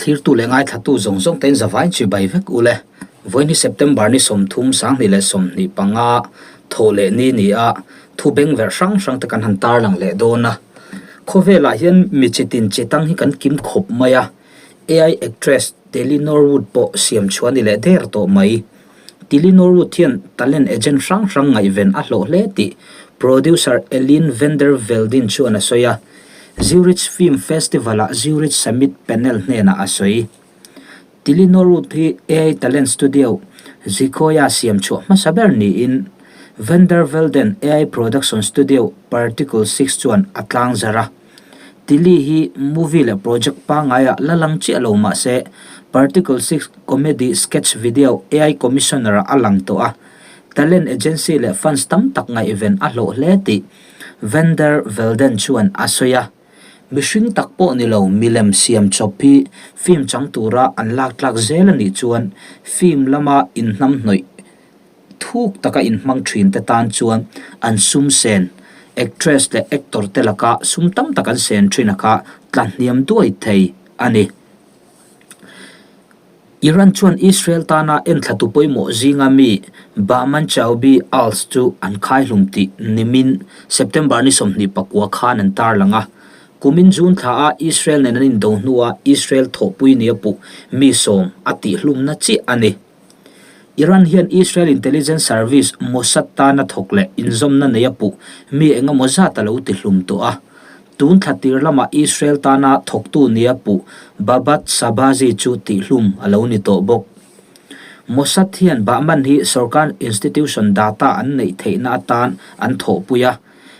Thlirtu leh ngaithlatu zawng zawng tein zavain chi bai vek u le. Vawiin hi September ni 30, 2025 thawh leh ni ni a, thu bengverh hrang hrang te kan han tarlang leh dawn a. Khawvelah hian mi chi tin chi tang hi kan kim khawp mai a, AI actress Tilly Norwood pawh siam chhuah a ni leh der tawh mai. Tilly Norwood hian talent agent hrang hrang ngaihven a hlawh hle tih producer Ellen van der Velden chuan a sawi a, Zurich Film Festival-ah Zurich Summit panel hnenah a sawi. Tilly Norwood hi AI talent studio Xicoia siam chhuah hmasa ber niin Van der Velden AI production studio Particle Six chuan a tlangzarh a. Tilly hi movie leh project pangaiah la lang chiah lo mah se, Particle Six comedy sketch video AI Commissioner-ah a lang tawh a, talent agency leh fans tam tak ngaihven a hlawh hle tih Van der Velden chuan a sawi a. Mihring tak pawh ni lo milem siam chawp hi film chang tura an lak tlak zel a nih chuan film lama inhnamhnawih Thuk taka inhmang thin te tan chuan an sum sen, actress leh actor te laka sum tam tak an sen thin a kha tla hniam duai thei a ni. Iran chuan Israel tana enthlatu pawimawh zinga mi Bahman Chaubi Als chu an khaihlum tih nimin September ni 24 khan an tarlang a. Kumin June thla a Israel nen an indo hnua Israel thawhpui nia puh mi 10 a tihhlumna chiah a ni. Iran hian Israel intelligence service Mossad tana thawk leh inzawmna nei a puh mi eng emaw zat a lo ti hlum tawh a. Tun thla tir lamah Israel tana thawktu nia puh Babak Shabazi chu tihhlum a lo ni tawh bawk. Mossad hian Bahman hi sorkar institution data an neih theihna atan an thawhpui a.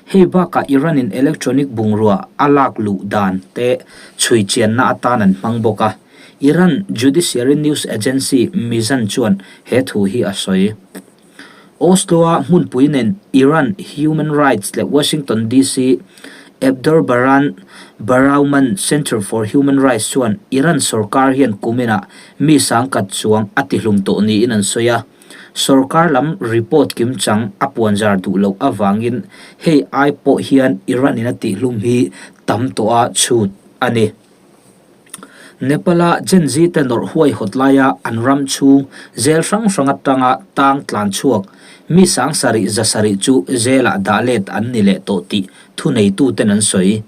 Hei bakah Iran-in electronic bungrua a lak luh dan te chhui chianna atan an hmang bawk a. Iran Judiciary news agency Mizan chuan he thu hi a sawi. Oslo-a hmunpui nen Iran Human Rights leh Washington DC Abdorbaran Barauman Center for Human Rights chuan Iran sorkar hian kuminah mi sangkhat chuang a tihlum tawh niin an sawi a. Sorkar lam report kimchang a puanzar duh loh avangin hei ai pawh hian Iran-in a tihlum hi tam tawha chhut a ni. Nepal-a Gen Z te nawrh huaihawt laia an ram chhung zel hrang hrang atanga tang tlan chhuak mi 7000 700 chu zelah dah let an ni leh tawh tih thuneituten an sawi.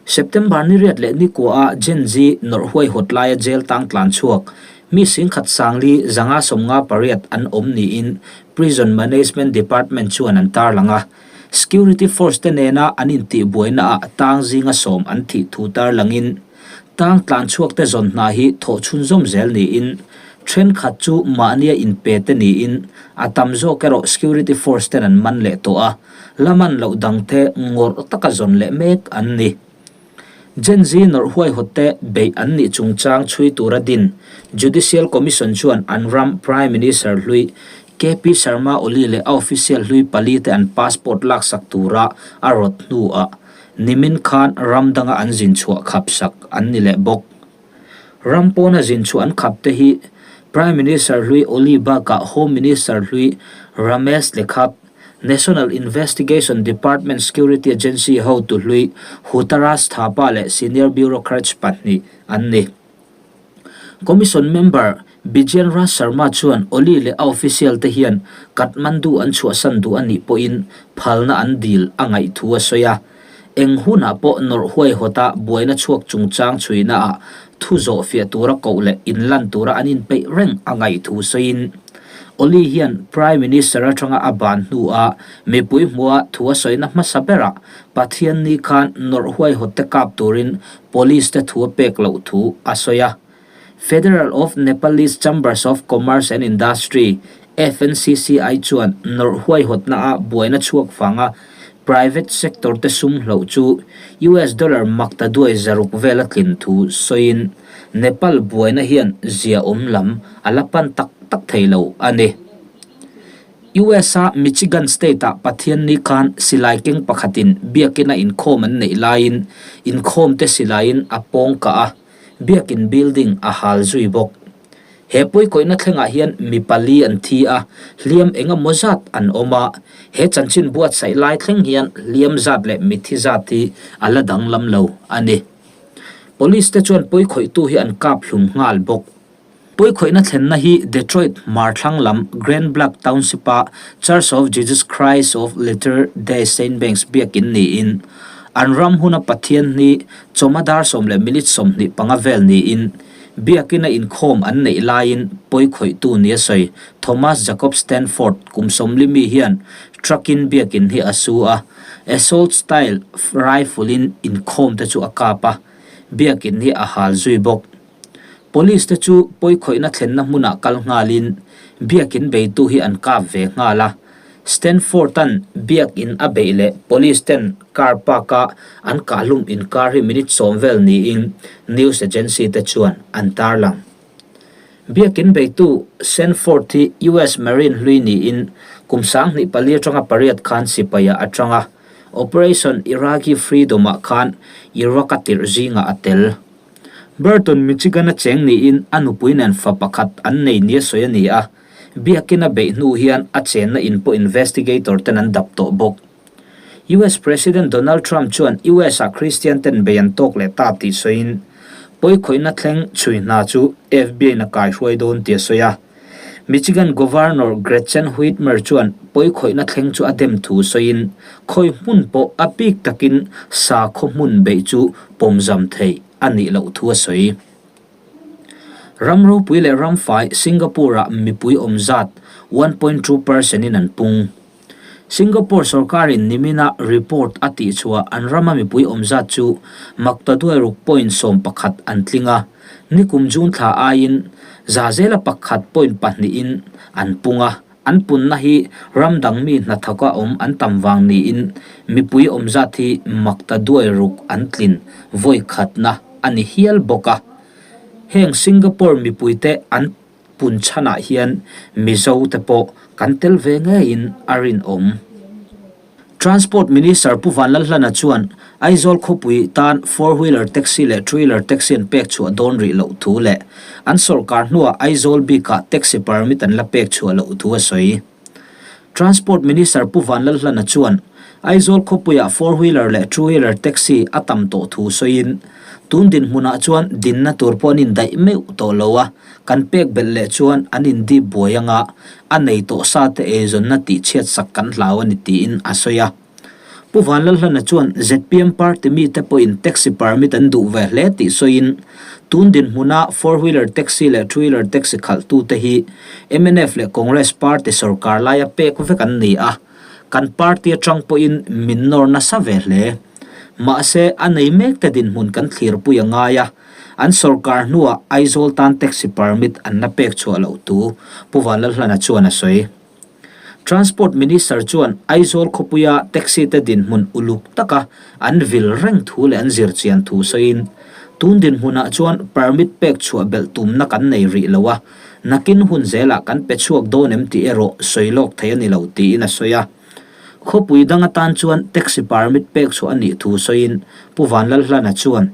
September ni riat leh ni kuaha Gen Z nawrh huaihawt laia jail tang tlan chhuak mi 10,558 an awm niin Prison Management Department chuan an tarlang a. Security force te nena an intihbuaina ah tang zinga 10 an thih thu tarlangin tang tlan chhuak te zawn hna hi thawh chhunzawm zel niin thenkhat chu mahnia inpe te niin a tam zawk erawh security force ten an man leh tawh a, la man loh dang te ngawrh taka zawn leh mek an ni. Gen Z nawrh huaihawt te beih an nih chungchang chhui tura din Judicial Commission chuan an ram Prime Minister hlui KP Sharma Oli leh a official hlui pali te an passport laksak tura a rawt hnuah nimin khan ram danga an zin chhuah khapsak an ni leh bawk. Ram pawna zin chhuah an khap te hi Prime Minister hlui Oli bakah Home Minister hlui Ramesh Lekhak, National Investigation Department Security Agency hotu hlui Hutaras Thapa leh senior bureaucrats pahnih an ni. Commission member Bijen Raj Sharma chuan Oli leh a official te hian Kathmandu an chhuahsan duh a nih pawhin phalna an dil a ngaih thu a sawi a. Eng hunah pawh nawrh huaihawta buaina chhuak chungchang chhuinaah thu zawh fiah tura koh leh inlan tura an inpeih reng a ngaih thu sawiin Oli hian Prime Minister atanga a ban hnua mipui hmua thu a sawina hmasa berah Pathian ni khan nawrh huaihawt te kap turin Police te thu a pek loh thu a sawi a. Federal of Nepalese Chambers of Commerce and Industry, FNCCI, chuan nawrh huaihawtna a buaina chhuak vanga private sector te sum hloh chu US dollar makta duai 600 vel a tlin thu sawiin Nepal buaina hian zia awm lam a la pan tak tak thei lo a ni. US-a Michigan State-ah Pathianni khan silai keng pakhatin biakina inkhawm an neih laiin inkhawmte silaiin a pawng kah a, biakin building a hal zui bawk. He pawikawihna thlengah hian mi pali an thi a, hliam eng emaw zat an awm a, he chanchin buatsaih lai thleng hian hliam zat leh mithi zat hi a la danglam lo a ni. Police te chuan pawikhawihtu hi an kap hlum nghal bawk. Pawikhawihna thlenna hi Detroit hmar thlang lam Grand Bluff Township-a Church of Jesus Christ of Latter Day Saint Banks biakin niin, an ram huna Pathian hi chawma dar 10 minute 25 vel niin biakina inkhawm an neih laiin pawikhawihtu nia sawi Thomas Jacob Stanford kum 40 mi hian truck-in biakin hi a su a, assault style rifle-in inkhawm te chu a kap a, biakin hi a hal zui bawk. Police te chu pawikhawihna thlenna hmunah kal nghalin biakin beitu hi an kap ve nghal a. Stanford-a'n biakin a beih leh police ten car park-a an kahhlum inkar hi minute 10 vel niin news agency te chuan an tarlang. Biakin beitu Sanford hi US Marine hlui niin kum 2004 atanga 8 khan sipaia a tang a, Operation Iraqi Freedom-ah khan Iraq a tirh zingah a tel. Burton, Michigan-a cheng niin a nupui nen fa pakhat an nei nia sawi a ni a, biakin a beih hnu hian a chenna in pawh investigator ten an dap tawh bawk. US President Donald Trump chuan US-ah Christian ten bei an tawk leh ta tih sawiin, pawikhawihna thleng chhui hna chu FBI-in a kaihruai dawn tih a sawi a. Michigan Governor Gretchen Whitmer chuan pawikhawihna thleng chu a dem thu sawiin, khawi hmun pawh a bik takin sakhaw hmun beih chu pawmzam theih a nih loh thu a sawi. Ram ropui leh ram fai Singapore-ah mipui awm zat 1.2 percent in an pung. Singapore sorkarin nimina report a tih chhuah an rama mipui awm zat chu 6.11 an tling a, nikum June thla aiin 1.2% in an pung a, an punna hi ram dang mi hnathawka awm an tam vang niin mipui awm zat hi 600 an tlin vawi khatna a ni hial bawk a. Heng Singapore mipuite an pun chhanah hian Mizo te pawh kan tel ve ngeiin a rinawm. Transport Minister Pu Vanlalhlana chuan Aizawl khawpui tan four wheeler taxi leh two wheeler taxi an pek chhuah dawn rih loh thu leh an sawrkar hnuah Aizawl bikah taxi permit an la pek chhuah loh thu a sawi. Transport Minister Pu Vanlalhlana chuan Aizawl khawpuiah four wheeler leh two wheeler taxi a tam tawh thu sawiin, tun dinhmunah chuan dinna tur pawh an indaih meuh tawh lo a, kan pek belh leh chuan an indip buai anga a nei tawh sa te eizawnna tihchhiat sak kan hlau a ni tiin a sawi a. Pu Vanlalhlana chuan zpm party mite pawhin taxi permit an duh ve hle tih sawiin, tun dinhmuna four wheeler taxi leh two wheeler taxi khalhtute hi mnf leh Congress party sawrkar laia pek vek an ni a, kan party atang pawhin min nawr nasa ve hle. Mahse, a nei mek te dinhmun kan thlirpui a ngai a, an sawrkar hnuah Aizawl tan taxi permit an la pek chhuah loh thu Pu Vanlalhlana chuan a sawi. Transport Minister chuan Aizawl khawpuia taxi te dinhmun uluk taka an vil reng thu leh an zir chian thu sawiin, tun dinhmunah chuan permit pek chhuah belh tumna kan nei rih lo a, nakin hun zelah kan pe chhuak dawn em tih erawh sawi lawk thei a ni lo tiin a sawi a. Khawpui dang atan chuan taxi permit pek chhuah a nih thu sawiin Pu Vanlalhlana chuan,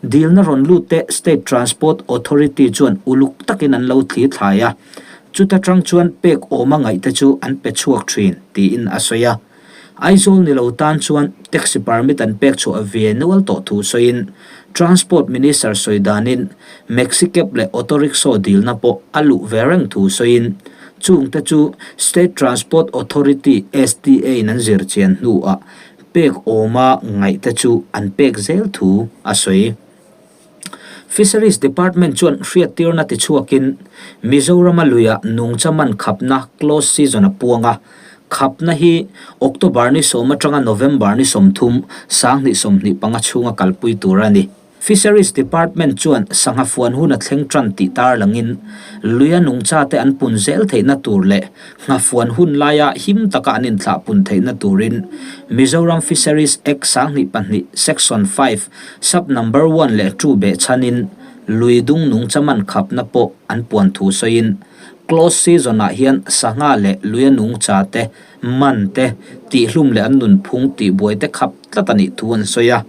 Dilna rawn lut te State Transport Authority chuan uluk takin an lo thli thlai a, chuta tang chuan pek awma ngaih te chu an pe chhuak thin, tiin a sawi a. Aizawl ni lo tan chuan taxi permit an pek chhuah ve nual tawh thu sawiin Transport Minister sawi danin Maxi cab leh auto rickshaw dilna pawh a luh ve reng thu sawiin chung te chu State Transport Authority, STA, in an zir chian hnuah pek awma ngaih te chu an pek zel thu a sawi. Fisheries Department chuan hriattirna tichhuakin Mizorama luia nungcha man khapna close season a puang a, khapna hi October ni 10 atanga November ni 30, 2025 chhunga kalpui tur a ni. Fisheries Department chuan sangha fuan hun a thleng tan tih tarlangin luia nungcha te an pun zel theihna tur leh nghafuan hun laia him taka an inthlah pun theihna turin Mizoram Fisheries Act 2002 Section 5 Sub Number 1 leh 2 behchhanin lui dung nungcha man khapna pawh an puan thu sawiin close season ah hian sangha leh luia nungcha te man te tihhlum leh an nunphung tihbuai te khap tlat a nih thu an sawi a.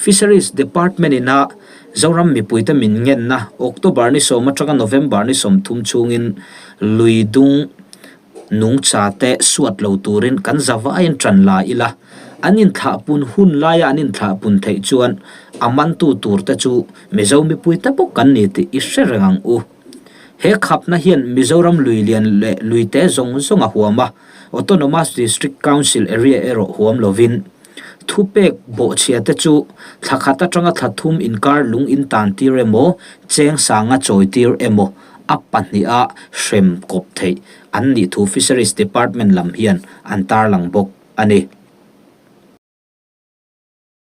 Fisheries Department in a Zoram mipuite min ngenna October ni 10 atanga November ni 30 chhungin lui dung nungcha te suat lo turin kan zavaiin tan la ila. An inthlahpun hun laia an inthlahpun theih chuan a mantu turte chu Mizo mipuite bawk kan ni tih i hre reng ang u. He khapna hian Mizoram lui lian leh luite zawng zawng a huam a, Autonomous District Council area erawh huam lovin thupek bawhchhia te chu thla khat atanga thla thum inkar lung in tan tir emaw, cheng sanga chawi tir emaw a pahniha hrem kawp theih an nih thu Fisheries Department lam hian an tarlang bawk a ni.